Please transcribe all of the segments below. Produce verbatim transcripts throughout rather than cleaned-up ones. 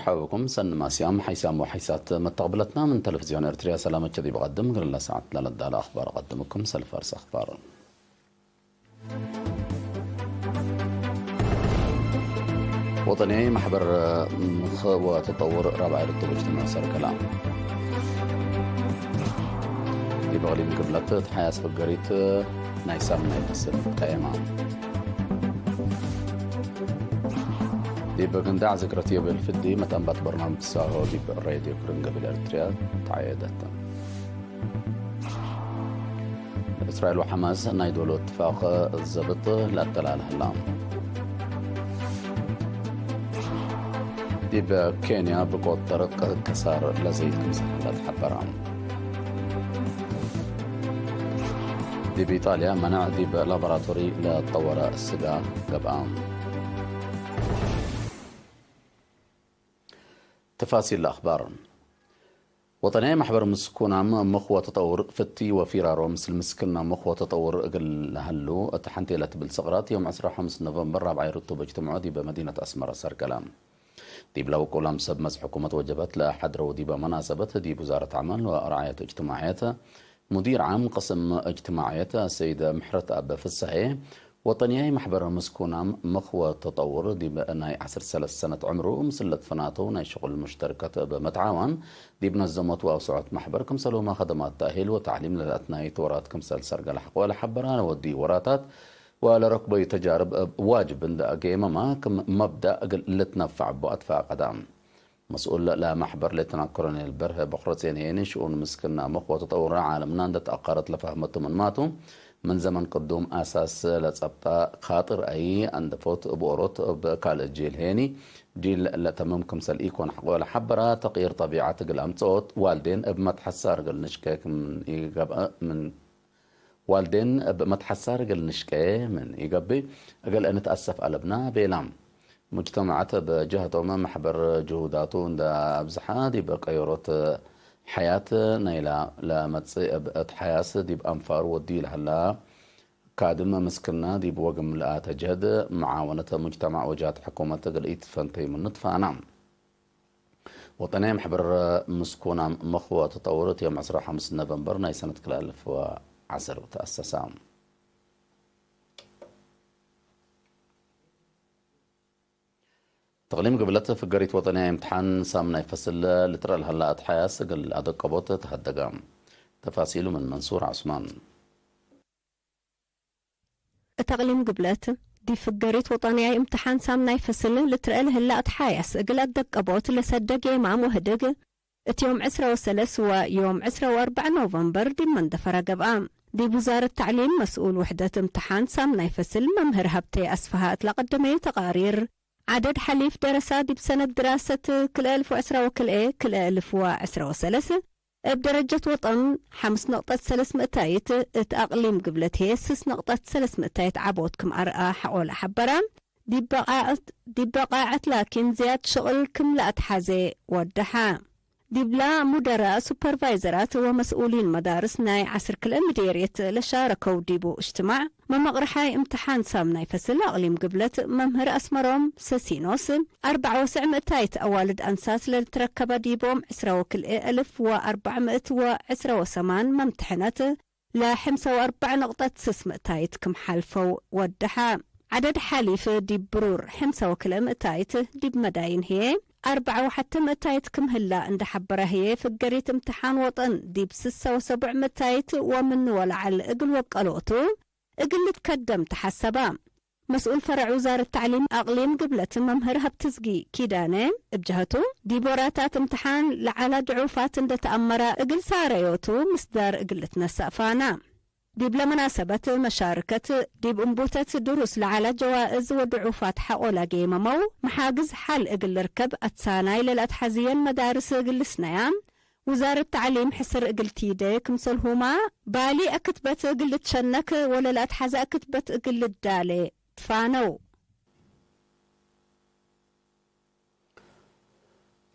ዐውኩም ሰኒ ማስያም ሓይሳም ወሓይሳት መተቅብለትና ምን ተለፍዝዮን ኤርትርያ ሰላመቸ ዲብ ቀድም እግል ለሰዓት ለለዳለ አኽባር ቀድምኩም ሰልፍ አርስ አኽባር። ወጠንያይ ማሕበር ምኽ ወተጠውር ራብዓይ ርቱብ እጅትማዕ ሰርገላ። ዲብ እቅሊም ግብለት ተሓያስ ፍገሪት ናይ ሳምናይ ፈስል ቀየማ። ዲብ ግንዳዕ ዝክረት ዮቤል ፍዲ መትአንባት በርናምጅ ትሳሆ ዲብ ሬድዮ ክርን ገቢል ኤርትርያ ተዓየደት። እስራኤል ወሐማስ ናይ ዶሉ እትፋቅ ዘብጥ ለአተላል ህላ። ዲብ ኬንያ ብቆት ደርቅ ከሳር ለዘይት ክምሰል ተሐበረ። ዲብ ኢጣልያ መናዕ ዲብ ላቦራቶሪ ለጠወረ ስጋ ገብአ። ተፋሲል ለአኽባር። ወጠንያይ ማሕበር ምስኩናም ምኽ ወተጠውር ፍቲ ወፊራሮ ምስል ምስክና ምኽ ወተጠውር እግል ለሀሉ እት ሐንቴ ለትብል ሰቅራት ዮም ዕስራ ወሐምስ ኖቨምበር ራብዓይ ርቱብ እጅትምዖ ዲበ መዲነት አስመረ ሰርገለ። ዲብለ ውቁላም ሰብ መጽእ ሕኩመት ወጀበት ለሐድረው ዲበ መናሰበት ዲብ ውዛረት ዐመል ወረዓየት እጅትማዕየት ሙዲር ዓም ቅስም እጅትማዕየት ሰይድ ምሕረትአብ ፍሰሔ፣ ወጠንያይ ማሕበር ምስኩናም ምኽ ወተጠውር ዲብ ናይ ዐስር ሰለስ ሰነት ዕምሩ ምስል ለትፈናተው ናይ ሽቁል ሙሽተርከት እብ መትዓዋን ዲብ ነዘሞት ወአውሰዖት ማሕበር ክምሰልሁመ ከደማት ተእሂል ወተዕሊም ለለአትናይት ወራት ክምሰል ሰርገለ ሐቆ ለሐበራ ለወድዩ ወራታት ወለረክበዩ ተጃርብ እብ ዋጅብ እንደ ጌመማ ክም መብዳእ እግል ልትነፈዕ እቡ አትፋቀዳ። መስኡል ለማሕበር ሌተና ኮሎኔል በርሀ ቦክረጼን ሄኒ ሽኡን ምስክና ምኽ ወተጠውር ዓለምና እንደ ተአቀረት ለፈህመቱ ምንማቱ፣ ምን ዘመን ቅዱም አሳስ ለጸብጣ ካጥር አይ አንደፎት እብ ኦሮት እብ ካልእ ጂል ሄኒ ጂል ለተምም ክምሰል ኢኮን ሐቆ ለሐበራ፣ ተቅይር ጠቢዐት እግል አምጽኦት ዋልዴን እብ መትሐሳር እግል ንሽቄ ክም ኢገብአ ምን ዋልዴን እብ መትሐሳር እግል ንሽቄ ምን ኢገብእ እግል እንትአሰፍ አለብና ቤላ። ሙጅተመዓት እብ ጀህቶም፣ መሕበር ጅሁዳቱ እንደ አብዝሐ፣ ዲብ ቀዮሮት ሐያት ናይላ ለመጽእ እብ እትሓያስ ዲብ አንፋሩ ወድዩ ለሀላ ካድም ምስክና ዲብ ወግም ለአተ ጀህድ፣ መዓወነት ሙጅተመዕ ወጃት ሕኩመት እግል ኢትፈንተዩ ምኑ ትፋና። ወጠንያይ መሕበር ምስኩናም ምኽ ወተጠውር እት ዮም ዕስራ ወሐምስ ኖቨምበር ናይ ሰነት ክልኤ አልፍ ወዐስር ተአሰሰ። ተቅሊም ግብለት ፍገሪት ወጠንያይ እምትሓን ሳምናይ ፈስል ልትረአ ለሀላ እትሓያስ እግል አደቀቦት ተሀደገ። ተፋሲሉ ምን መንሱር ዐስማን። እት አቅሊም ግብለት፣ ዲብ ፍገሪት ወጠንያይ እምትሓን ሳምናይ ፈስል ልትረአ ለህላ እትሓያስ እግል አደቀቦት ለሰደግ የማም ወህድግ፣ እት ዮም ዕስረ ወሰለስ ወዮም ዕስረ ወአርበዕ ኖቨምበር ዲብ መንደፈረ ገብአ። ዲብ ውዛረት ተዕሊም መስኡል ውሕደት እምትሓን ሳምናይ ፈስል መምህር ሀብቴ አስፍሃ እት ለቀደመዩ ተቃሪር፣ ዐደድ ሐሊፍ ደረሳ ዲብ ሰነት ድራሰት ክልኤ አልፍ ወዕስረ ወክልኤ፣ ክልኤ አልፍ ወዕስረ ወሰለስ፣ እብ ደረጀት ወጠን ሐምስ ነቅጠት ሰለስ ምእታይት፣ እት አቅሊም ግብለት ህዬ ስስ ነቅጠት ሰለስ ምእታይት ዐቦት ክም አርአ ሐቆ ለሐበረ፣ ዲብ በቃዐት፣ ዲብ በቃዐት ላኪን ዝያድ ሽቅል ክም ለአትሐዜ ወደሐ። ዲብላ ሙደራእ፣ ሱፐርቫይዘራት ወመስኡሊን መዳርስ ናይ ዐስር ክልኤ ምዴርየት ለሻረከው ዲቡ እጅትማዕ፣ መመቅርሓይ እምትሓን ሳምናይ ፈስል አቅሊም ግብለት መምህር አስመሮም ሰሲኖስ፣ አርበዕ ወስዕ ምእታይት አዋልድ አንሳት ለልትረከበ ዲቦም ዕስረ ወክልኤ አልፍ ወአርበዕ ምእት ወዕስረ ወሰማን መምትሕነት፣ ለሐምሳ ወአርበዕ ነቅጠት ስስ ምእታይት ክም ሐልፈው ወደሐ። ዐደድ ሐሊፍ ዲብ ብሩር ሐምሳ ወክልኤ ምእታይት፣ ዲብ መዳይን ህዬ አርበዕ ወሐተ ምእታይት ክም ህላ እንደ ሐበረ ህዬ፣ ፍገሪት እምትሓን ወጠን ዲብ ስሳ ወሰቡዕ ምእታይት ወምኑ ወለዐል እግል ወቀሎቱ እግል ልትከደም ተሐሰበ። መስኡል ፈረዕ ውዛረት ተዕሊም አቅሊም ግብለት መምህር ሀብትዝጊ ኪዳነ እብ ጀሀቱ፣ ዲብ ወራታት እምትሓን ለዐላ ድዑፋት እንደ ተአመረ እግል ሳረዮቱ ምስዳር እግል ልትነሰእ ፋና። ዲብለ መናሰበት መሻርከት፣ ዲብ እንቡተት ድሩስ ለዐላ ጀዋእዝ ወድዑፋት ሐቆ ለጌመመው መሓግዝ ሐል እግል ልርከብ አትሳናይ ለለአትሐዝየን መዳርስ እግል ልስነያ፣ ውዛረት ተዕሊም ሕስር እግል ቲዴ ክምሰልሁማ፣ ባሊ አክትበት እግል ልትሸነክ ወለለአትሐዘ አክትበት እግል ልዳሌ ትፋነው።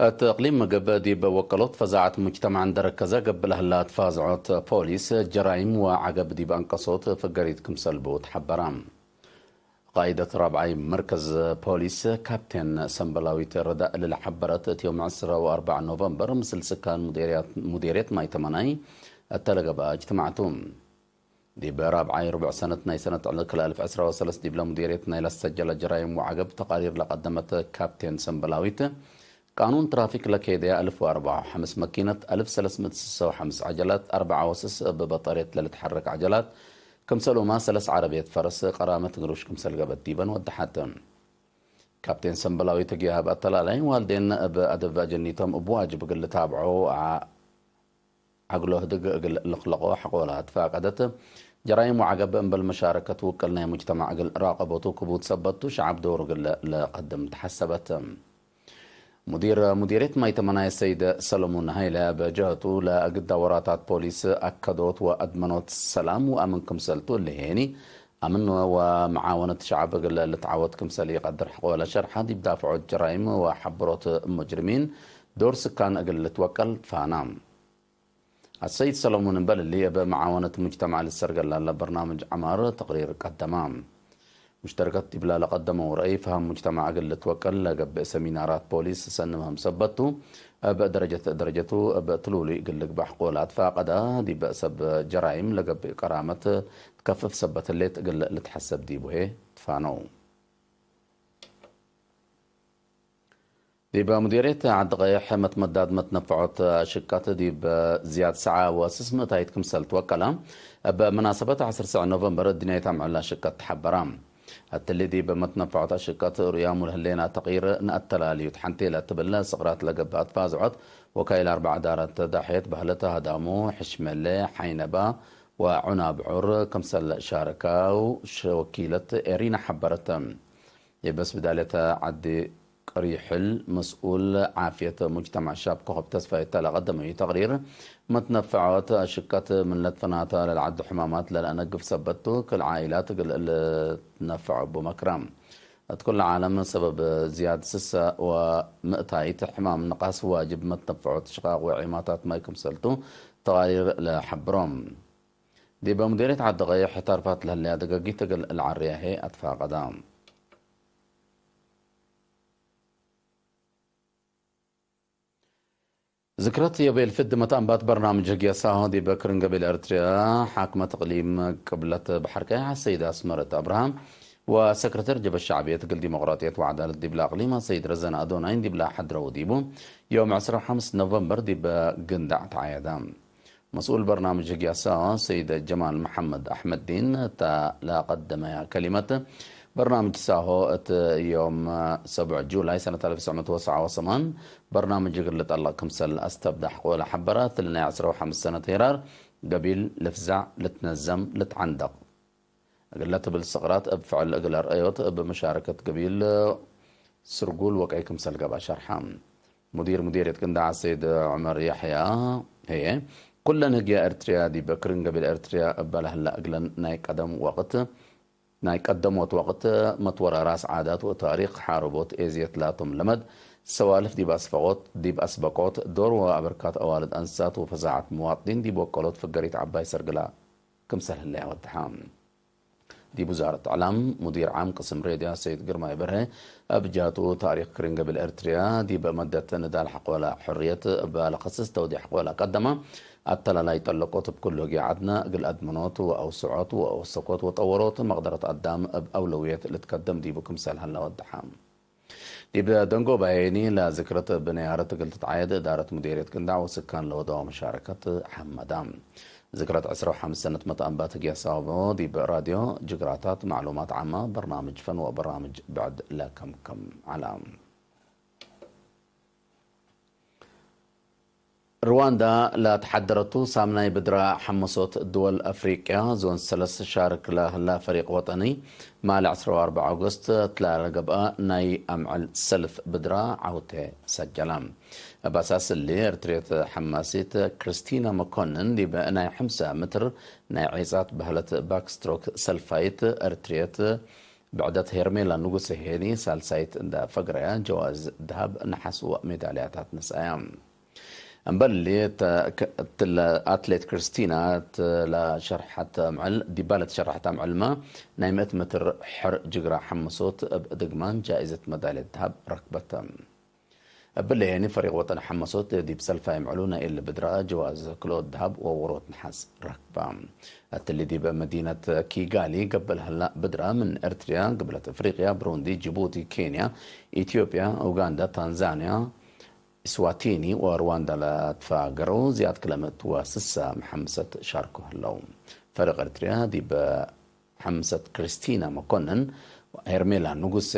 እት እቅሊም ምግብ ዲብ ወቀሎት ፈዛዐት ሙጅተማዕ እንደ ረከዘ ገብእ ለህላ ትፋዝዖት ፖሊስ፣ ጀራይም ወዐገብ ዲብ አንቀሶት ፍገሪት ክምሰል ቡ ተሐበረ። ቃይደት ራብዓይ መርከዝ ፖሊስ ካፕቴን ሰምበላዊት ረዳእ ለለሐበረት፣ እት ዮም ዕስራ ወአርበዕ ኖቨምበር ምስል ስካን ሙዴርያት-፣ ሙዴርየት ማይ ተመናይ እተ ለገብአ እጅትማዕ ቱ። ዲብ ራብዓይ ርቡዕ ሰነት ናይ ሰነት ዕለ ክልኤ አልፍ ዕስራ ወሰለስ ዲብለ ሙዴርየት ናይ ለሰጀለ ጀራይም ወዐገብ ተቃሪር ለቀደመት ካፕቴን ሰምበላዊት፣ ቃኑን ትራፊክ ለኬደየ አልፍ ወአርበዓ ወሐምስ መኪነት፣ አልፍ ሰለስ ምእት ስሳ ወሐምስ ዐጀላት፣ አርበዓ ወስስ እብ በጠርየት ለልትሐረክ ዐጀላት፣ ክምሰልሁመ ሰለስ ዐረብየት ፈረስ ቀራመት ግሩሽ ክምሰል ገበት ዲበን ወደሐት። ካፕቴን ሰምበላዊት እግያህ እብ አተላላይ ዋልዴን እብ አደብ አጀኒቶም እብ ዋጅብ እግል ልታብዖ ዐ-፣ ዐግሎ ህድግ እግል ልክለቆ ሐቆላ ትፋቀደት። ጀራይም ወዐገብ እምበል መሻረከት ውቅል ናይ ሙጅተማዕ እግል ራቀቦቱ ክቡድ ሰበት ቱ፣ ሸዐብ ዶሩ እግል ለቀድም ተሐሰበት። ሙዲር ሙዲርየት ማይ ተመናየ ሰይድ ሰለሙን ሀይለ በጀህቱ፣ ለእግዳ ወራታት ፖሊስ አከዶት ወአድመኖት ሰላም ወአምን ክምሰልቱ እሊ ሄኒ፣ አምን ወመዓወነት ሸዐብ እግል ልትዓወት ክምሰል ኢቀድር ሐቆለ ሸርሐ፣ ዲብ ዳፍዖት ጀራይም ወሐብሮት ሙጅሪሚን ዶር ስካን እግል ልትወቀል ትፋና። አሰይድ ሰለሙን እምበል እሊ፣ እብ መዓወነት ሙጅተማዕ ልሰርገል ላለ በርናምጅ ዐማር ተቅሪር ቀደማ። ሙሽተርከት ዲብላ ለቀደመው ረአይ፣ ፈሀም ሙጅተማዕ እግል ልትወቀል ለገብእ ሰሚናራት ፖሊስ ሰኒ ምህም ሰበት ቱ፣ እብ ደረጀት ደረጀቱ እብ ትሉሉይ እግል ልግባሕ ቆል አትፋቀዳ፣ ዲብ ሰብ ጀራይም ለገብእ ቀራመት ትከፍፍ ሰበት ህሌት እግል ልትሐሰብ ዲቡ ህዬ ትፋነው። ዲብ ሙዲርየት ዐዲ ቀይሕ መትመዳድ መትነፈዖት አሽቀት ዲብ ዝያድ ሰዓ ወስስ ምእታይት ክምሰል ትወቀለ። እብ መናሰበት ዐስር ሰዕ ኖቨምበር እድንያይት አምዕል አሽቀት ተሐበራ። እትሊ ዲብ መትነፈዖት አሽቀት ሩያሙ ለህሌና ተቅይር ነአተላልዩ ተሐንቴ ለትብል ስቅራት ለገብአት ፋዝዖት ወካይል አርበዕ ዳረት ዳሕየት በህለት ሀዳሙ ሕሽመሌ፣ ሐይነባ ወዑናብዑር ክምሰል ሻረካው ሸወኪለት ኤሪና ሐበረት። የበስ ብዳልየተ ዐዲ ቅሪሕል መስኡል ዓፍየት ሙጅተማዕ ሻብ ኮኸብ ተስፋ እተ ለቀደመዩ ተቅሪር፣ መትነፈዖት አሽቀት ምን ለትፈናተ ለልዓዱ ሕማማት ለለአነግፍ ሰበት ቱ፣ ክል ዓኢላት እግል ልትነፈዖ እቡ መክረ። እት ኩለ ዓለም ሰበብ ዝያድ ስሰ ወምእታይት ሕማም ንቃስ ዋጅብ መትነፈዖት ሽቃቅ ወዒማታት ማይ ክምሰልቱ ተቃሪር ለሐብሮም። ዲበ ሙዲርየት ዐዲ ቀይሕ ታርፋት ለህለያ ደገጊት እግል ለዐርያ ህዬ አትፋቀዳ። ዝክረት ዮቤል ፍድ መትአንባት በርናምጅ ህግየ ሳሆ ዲብ ክርን ገቢል ኤርትርያ፣ ሓክመት እቅሊም ቅብለት በሐር ቀያሕ ሰይድ አስመረት አብርሃም ወሰክረተር ጀብሀት ሸዕብየት እግል ዲሞቅራጥየት ወዐዳለት ዲብለ አቅሊም ሰይድ ረዘን አዶናይን ዲብለ ሐድረው ዲቡ ዮም ዕስራ ወሐምስ ኖቨምበር ዲብ ግንዳዕ ተዓየደ። መስኡል በርናምጅ ህግየ ሳሆ ሰይድ ጀማል መሐመድ አሕመድዲን እተ ለቀደመያ ከሊመት፣ በርናምጅ ሳሆ እት ዮም ሰቡዕ ጁላይ ሰነት አልፍ ትስዕ ምእት ወሰብዓ ወሰማን በርናምጅ እግል ልጠለቅ ክምሰል አስተብዳሕ ቆለ ሐበረ። እትሊ ናይ ዐስራ ወሐምስ ሰነት ሄራር ገቢል ልፍዛዕ፣ ልትነዘም፣ ልትዐንደቅ እግለ ትብል ስቅራት እብ ፍዕል እግለ ረአዮት፣ እብ መሻረከት ገቢል ስርጉል ወቀይ ክምሰል ገብአ ሸርሐ። ሙዲር ሙዲርየት ግንዳዕ ሰይድ ዑመር የሕያ ህዬ፣ ኩለን ህግየ ኤርትርያ ዲብ ክርን ገቢል ኤርትርያ እበ ለህላ እግለን ናይ ቀደም ወቅት፣ ናይ ቀደሞት ወቅት መትወራራስ ዓዳት ወታሪክ፣ ሓረቦት፣ ኤዝየት ላቶም ለመድ ሰዋልፍ ዲብ አስፈቆት፣ ዲብ አስበቆት፣ ዶር ወአበርካት አዋልድ አንስሳት ወፈዛዐት መዋጥኒን ዲብ ወቀሎት ፍገሪት ዐባይ ሰርግላ ክምሰል ህለያ ወደሐ። ዲብ ውዛረት እዕላም፣ ሙዲር ዓም ቅስም ሬድዮ ሰይድ ግርማይ በርሀ፣ እብ ጃቱ፣ ታሪክ ክርን ገቢል ኤርትርያ ዲብ መደት ንዳል ሐቆለ ሕርየት እብ ለከስስ ተውዴሕ ሐቆለ ቀደመ። አተላላይ ጠለቆት እብ ኩሉ ህግየ ዐድነ፣ እግል አድመኖት ወአውስዖት ወአወሰኮት ወጠወሮት መቅደረት አዳም እብ አውለውየት ልትከደም ዲቡ ክምሰል ሀለ ወደሐ። ዲብ ደንጎባየኒ ለዝክረት እብ ነያረት እግል ትትዓየድ እዳረት ሙዴርየት ግንዳዕ ወስካን ለወደወ መሻረከት ሐመዳ። ዝክረት ዕስራ ወሐምስ ሰነት መትአንባት ህግየ ሳሆ ዲብ ራድዮ ጅግራታት፣ ማዕሉማት ዓመ፣ በርናምጅ ፈን ወበርናምጅ ብዕድ ለከምክም ዐለ። ርዋንዳ ለተሐደረቱ ሳምናይ ብድራ ሐመሶት ድወል አፍሪቅያ ዞን ሰለስ ሻርክ ለህላ ፈሪቅ ወጠኒ፣ ማል ዕስራ ወአርበዕ ኦገስት እትላ ለገብአ ናይ አምዕል ሰልፍ ብድራ ዐውቴ ሰጀለ። እብ አሳስ እሊ፣ ኤርትርየት ሐማሲት ክርስቲና መኮንን ዲብ ናይ ሐምሰ ምትር ናይ ዔጻት በህለት ባክስትሮክ ሰልፋይት ኤርትርየት ብዕደት ሄርሜላ ንጉሴ ሄኒ ሳልሳይት እንዳ ፈግረያ፣ ጀዋዝ ደሀብ፣ ነሐስ ወሜዳልያታት ነስአያ። እምበል እሊ፣ እተ-፣ ክ-፣ እትለ አትሌት ክርስቲና እት ለሸርሐት አምዕል፣ ዲባ ለትሸረሐት አምዕልመ፣ ናይ ምእት ምትር ሕር ጅግራ ሐመሶት እብ ድግማን ጃኢዘት መዳልየት ደሀብ ረክበተ። እብሊ ሄኒ ፈሪቅ ወጠን ሐመሶት ዲብ ሰልፋይ ምዕሉ ናይ እሊ ብድራ ጀዋዝ ክልኦት ደሀብ ወዎሮት ነሐስ ረክባ። እትሊ ዲብ መዲነት ኪጋሊ ገብእ ለሀላ ብድራ ምን ኤርትርያ፣ ግብለት አፍሪቅያ፣ ብሩንዲ፣ ጅቡቲ፣ ኬንያ፣ ኢትዮጵያ፣ ኡጋንዳ፣ ታንዛንያ፣ ኢስዋቲኒ ወሩዋንዳ ለትፋገረው ዝያድ ክለ ምእት ወስሳ መሐምሰት ሻርኮ ህለው። ፈሪቅ ኤርትርያ ዲብ ሐምሰት ክርስቲና መኮንን፣ ሄርሜላ ንጉሴ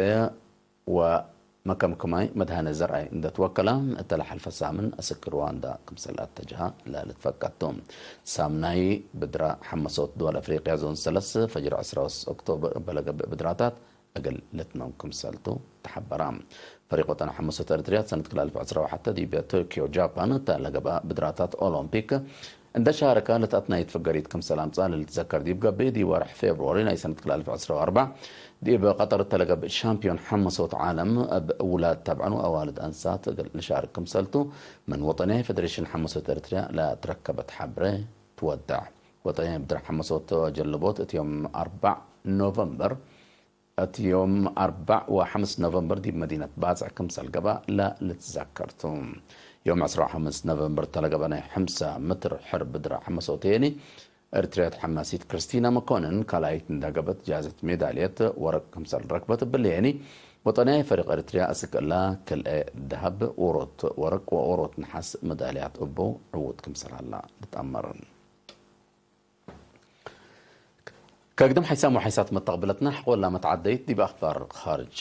ወመከምክማይ መድሃነ ዘርአይ እንደ ትወከላ፣ እተ ለሐልፈ ሳምን አስክ ሩዋንዳ ክምሰል አተጅሃ ለልትፈቀድ ቱ። ሳምናይ ብድራ ሐመሶት ድወል አፍሪቅያ ዞን ሰለስ ፈጅር ዕስራ ወሰስ ኦክቶበር እበ ለገብእ ብድራታት እግል ልትመም ክምሰልቱ ተሐበራ። ፈሪቅ ወጠን ሐመሶት ኤርትርያ ሰነት ክልኤ አልፍ ዕስራ ወሐተ ዲብ ቶኪዮ ጃፓን እተ ለገብአ ብድራታት ኦሎምፒክ እንደ ሻረከ ለተአትናይት ፍገሪት ክምሰል አምጽአ ለልትዘከር ዲብ ገብእ፣ ዲብ ወርሕ ፌብሩዋሪ ናይ ሰነት ክልኤ አልፍ ዕስራ ወአርበዕ ዲብ ቀጠር እተ ለገብእ ሻምፒዮን ሐመሶት ዓለም እብ ውላድ ተብዐን ወአዋልድ አንሳት እግል ልሻርክ ክምሰልቱ ምን ወጠንያይ ፌደሬሽን ሐመሶት ኤርትርያ ለትረከበት ሐብሬ ትወደዕ። ወጠንያይ ብድር ሐመሶት ጀልቦት እት ዮም አርበዕ ኖቨምበር እት ዮም አርበዕ ወሐምስ ኖቨምበር ዲብ መዲነት ባጽዕ ክምሰል ገብአ ለልትዘከር ቱ። ዮም ዕስራ ወሐምስ ኖቨምበር ተለገብአ ናይ ሐምሳ ምትር ሕር ብድር ሐመሶት ሄኒ፣ ኤርትርያዊት ሐማሲት ክርስቲና መኮንን ካልኣይት እንዳ ገብአት ጃዘት ሜዳልየት ወርቅ ክምሰል ረክበት። እብሊ ሄኒ፣ ወጠንያይ ፈሪቅ ኤርትርያ አስክ እላ ክልኤ ደሀብ፣ ዎሮት ወርቅ ወዎሮት ነሐስ መዳልያት እቡ ዕዉት ክምሰል ሀላ ልትአመር። ከግድም ሓይሳም ወሓይሳት መተቅብለትና፣ ሕቆላ መትዓደይት ዲብ አኽባር ኻርጅ።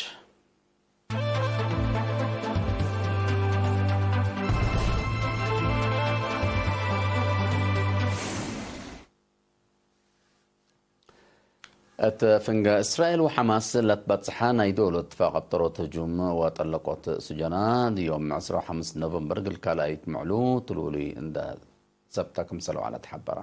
እት ፍንገ እስራኤል ወሐማስ ለትበጽሐ ናይ ዶል እትፋቅ አብጠሮት ህጁም ወጠለቆት ሱጀና፣ ዮም ዕስራ ወሐምስ ኖቨምበር እግል ካልኣይት ምዕሉ ትሉሉይ እንደ ሰብተ ክምሰል ወዐለ ተሐበረ።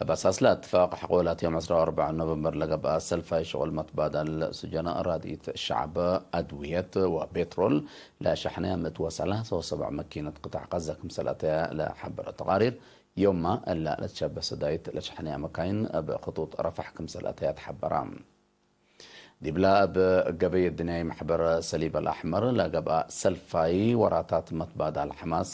እብ አሳስ ለእትፋቅ ሕቆላት ዮም ዕስራ ወአርበዕ ኖቨምበር ለገብአ ሰልፋይ ሽቁል መትባዳል ሱጀና ራድኢት ሸዕብ፣ አድውየት ወቤትሮል ለሸሕነያ ምእት ወሰላሰ ወሰብዕ መኪነት ቅጣዕ ቀዘ ክምሰል አተየ ለሐበረ ተቃሪር፣ ዮምመ እለ ለትሸበህ ሰዳይት ለሸሕነያ መካይን እብ ክጡጥ ረፋሕ ክምሰል አተየ ተሐበረ። ዲብላ እብ ገበይ እድንያይ መሕበር ሰሊብ አልአሕመር ለገብአ ሰልፋይ ወራታት መትባዳል ሐማስ፣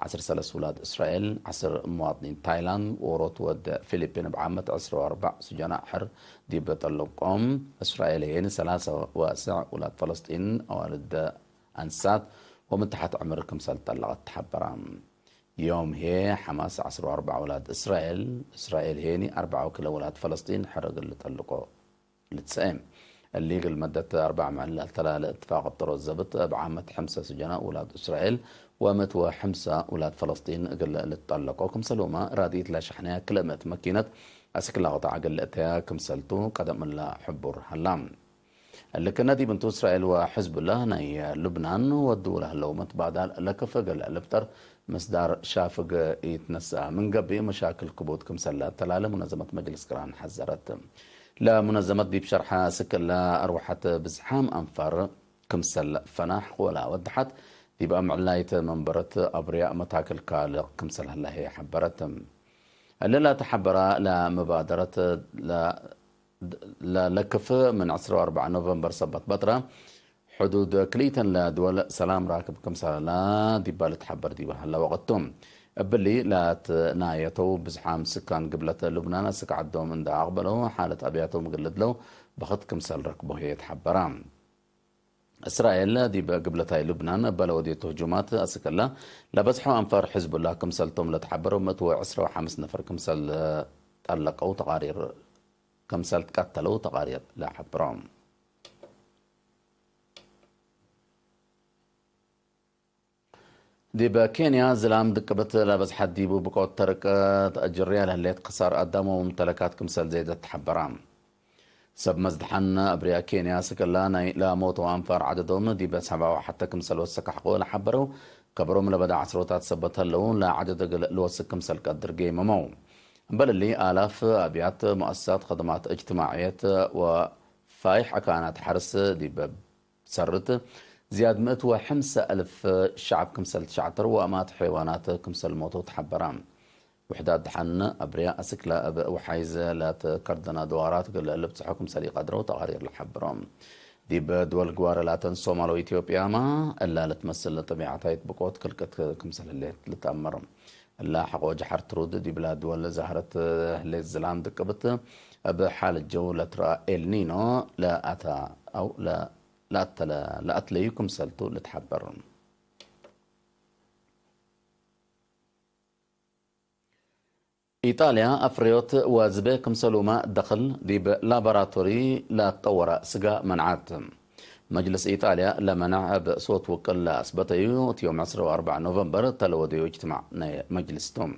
ዐስር ሰለስ ውላድ እስራኤል፣ ዐስር ሙዋጥኒን ታይላንድ፣ ዎሮት ወድ ፊሊፒን እብ ዓመት ዐስር ወአርበዕ ሱጀናእ ሕር ዲብ ጠለቆም፣ እስራኤል ሄኒ ሰላሰ ወስዕ ውላድ ፈለስጢን፣ አዋልድ አንሳት ወምን ተሐት ዕምር ክምሰል ጠለቀት ተሐበረ። ዮም ህዬ ሐማስ ዐስር ወአርበዕ ውላድ እስራኤል፣ እስራኤል ሄኒ አርበዕ ወክልኤ ውላድ ፈለስጢን ሕር እግል ልጠልቆ ልትሰኤ። እሊ እግል መደት አርበዕ ምዕል ለልተላለ እትፋቅ እብ ጥሮት ዘብጥ፣ እብ ዓመት ሕምሰ ስጀናእ ውላድ እስራኤል ወምእት ወሕምሰ ውላድ ፈለስጢን እግል ልትጠለቆ፣ ክምሰልሁመ ራድኢት ለሸሕነያ ክልኤ ምእት መኪነት አስክ ለቅጣዕ እግል ልእተያ ክምሰልቱ ቀደም እለ ሕቡር ሀላ። እሊ ክነ ዲብ እንቱ እስራኤል ወሕዝቡላህ ናይ ሉብናን ወድው ለህለው መትባዳል ለክፍ እግል ልፍጠር ምስዳር ሻፍግ ኢትነሰአ ምን ገብእ መሻክል ክቡድ ክምሰል ለአተላለ ሙነዘመት መጅልስ ቅራን ሐዘረት። ለሙነዘመት ዲብ ሸርሐ አስክ እለ አርወሐት ብዝሓም አንፋር ክምሰል ፈናሕ ወለአወድሐት፣ ዲብ አምዕላይት መንበረት አብርያእ መታክል ካልቅ ክምሰል ህለ ህዬ ሐበረት። እሊ ለተሐበረ ለመባደረት ለ-፣ ለለክፍ ምን ዐስር ወአርበዕ ኖቨምበር ሰበት በጥረ፣ ሕዱድ ክልኢተን ለድወል ሰላም ራክብ ክምሰለ ዲባ ልትሐበር ዲብ ሀለ ወቅት ቱ። እብሊ ለትናየተው ብዝሓም ስካን ግብለት ሉብናን አስክ ዐዶም እንደ አቅበለው፣ ሓለት አብያቶም እግል ልድለው በክት ክምሰል ረክቦ ህዬ ተሐበረ። እስራኤል ዲብ ግብለታይ ሉብናን እበ ለወዴቱ ህጁማት አስክ እለ ለበዝሖ አንፋር ሕዝቡላህ ክምሰልቶም ለተሐበረው ምእት ወዕስራ ወሐምስ ነፈር ክምሰል ጠለቀው ተቃሪር፣ ክምሰል ትቀተለው ተቃሪር ለሐብሮ። ዲብ ኬንያ ዝላም ድቅብት ለበዝሐት ዲቡ ብቆት ተርቅ ተአጅርያ ለህሌት ክሳር አዳም ወሙምተለካት ክምሰል ዘይደት ተሐበራ። ሰብ መዝድሐን አብርያ ኬንያ አስክ እለ ናይ ለሞተው አንፋር ዐደዶም ዲብ ሰብዓ ወሐተ ክምሰል ወሰክ አሕቆ ለሐበረው፣ ከበሮም ለበዳ ዐስሮታት ሰበት ህለው ለዐደድ እግል ልወስክ ክምሰል ቀድር ጌመመው። እምበል እሊ፣ አላፍ አብያት፣ ሙአሰሳት፣ ከድማት እጅትማዕየት ወፋይሕ አካናት ሐርስ ዲብ ሰርት ዝያድ ምእት ወሐምሰ አልፍ ሸዐብ ክምሰል ትሸዕተር ወአማት ሐይዋናት ክምሰል ሞተው ተሐበረ። ውሕዳት ደሐን አብርያ አስክላ እብ ወሓይዝ ለትከርደነ ድዋራት እግል ልብጽሖ ክምሰል ኢቀድረው ተቃሪር ለሐብሮ። ዲብ ድወል ግዋረ ላተን ሶማል ወኢትዮጵያመ እላ ልትመስል ጠቢዐታይት ብቆት ክልቅት ክምሰል ህሌት ልትአመር። እላ ሐቆ ጀሐር ትሩድ ዲብላ ድወል ዛህረት ህሌት ዝላም ድቅብት እብ ሓለት ጀው ለትረአ ኤልኒኖ ለአተ አው ለ-፣ ለአተለ-፣ ለአትለዩ ክምሰልቱ ልትሐበር። ኢጣልያ አፍረዮት ወዝቤ ክምሰሉመ ደክል ዲብ ላቦራቶሪ ለትጠወረ ስጋ መንዐት። መጅልስ ኢጣልያ ለመንዕ እብ ሶት ውቅል ለአስበተዩ፣ እት ዮም ዕስራ ወአርበዕ ኖቨምበር ተለወደዩ እጅትማዕ ናይ መጅልስ ቱ።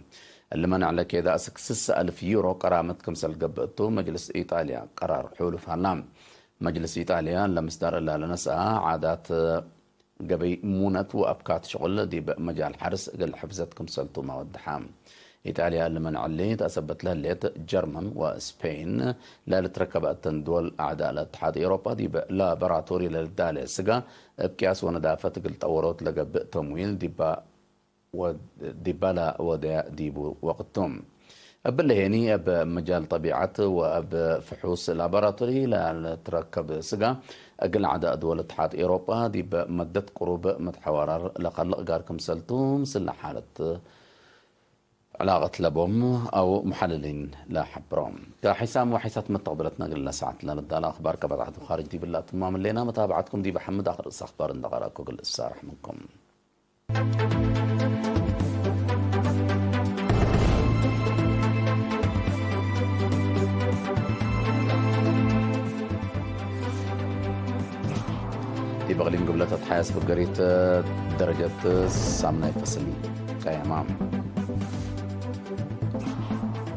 እሊ መንዕ ለኬደ አስክ ስሰ አልፍ ዩሮ ቀራመት ክምሰል ገብእ ቱ፣ መጅልስ ኢጣልያ ቀራር ሑሉፍ ሀላ። መጅልስ ኢጣልያ ለምስዳር እላ ለነስአ ዓዳት ገበይ ሙነት ወአብካት ሽቁል ዲብ መጃል ሐርስ እግል ሕፍዘት ክምሰልቱ መወድሐ። ኢጣልያ እሊ መንዕ እሊ ተአሰበት ለህሌት፣ ጀርመን ወስፔን ለልትረከበ እተን ድወል አዕዳእ ለእትሓድ ኤውሮጳ ዲብ ላቦራቶሪ ለልዳሌ ስጋ እብ ቅያስ ወነዳፈት እግል ጠወሮት ለገብእ ተምዊል ዲባ ወ-፣ ዲባላ ወደ ዲቡ ወቅቱ። እብለ ሄኒ፣ እብ መጃል ጠቢዐት ወእብ ፍሑስ ላቦራቶሪ ለልትረከብ ስጋ፣ እግል አዕዳእ ድወል እትሓድ ኤውሮጳ ዲብ መደት ቅሩብ መትሐዋራር ለከልቅ ጋር ክምሰልቱ፣ ምስል ሓለት ዕላቀት ለቦም አው መሐልሊን ለሐብሮ። ከሒሳም ወሒሳት መተቅብለትነ እግል ለሰዓት ለልዳለ አኽባር ከበድ ዐዱ ካርጅ ዲብላ ትማም ሌና፣ መታብዐትኩም ዲብ ሐምድ አክር እስ አኽባር እንደ ቀረእኩ እግል እሳረሕ ምንኩም። ዲብ እቅሊም ግብለት አትሓያስ እብ ገሪት ደረጀት ሳምናይ ቅስም ቀየማ።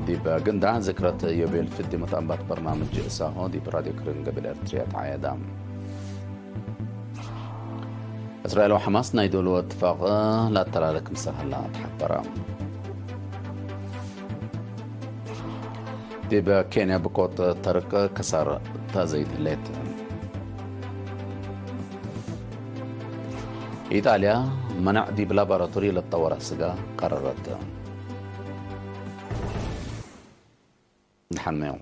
ዲብ ግንዳዕ ዝክረት ዮቤል ፍዲ መተአንባት በርናምጅ እሳሆ ዲብ ራድዮ ክርን ገቢል ኤርትርያ ተዓየዳ። እስራኤል ወሐማስ ናይ ዶል ወእትፋቅ ለአተላለ ክምሰል ሀላ ተሐበረ። ዲብ ኬንያ ብቆት ተርቅ ከሳር ተዘይድ ህሌት። ኢጣልያ መናዕ ዲብ ላቦራቶሪ ለትጠወረ ስጋ ቀረረት። ደሐንመዩ።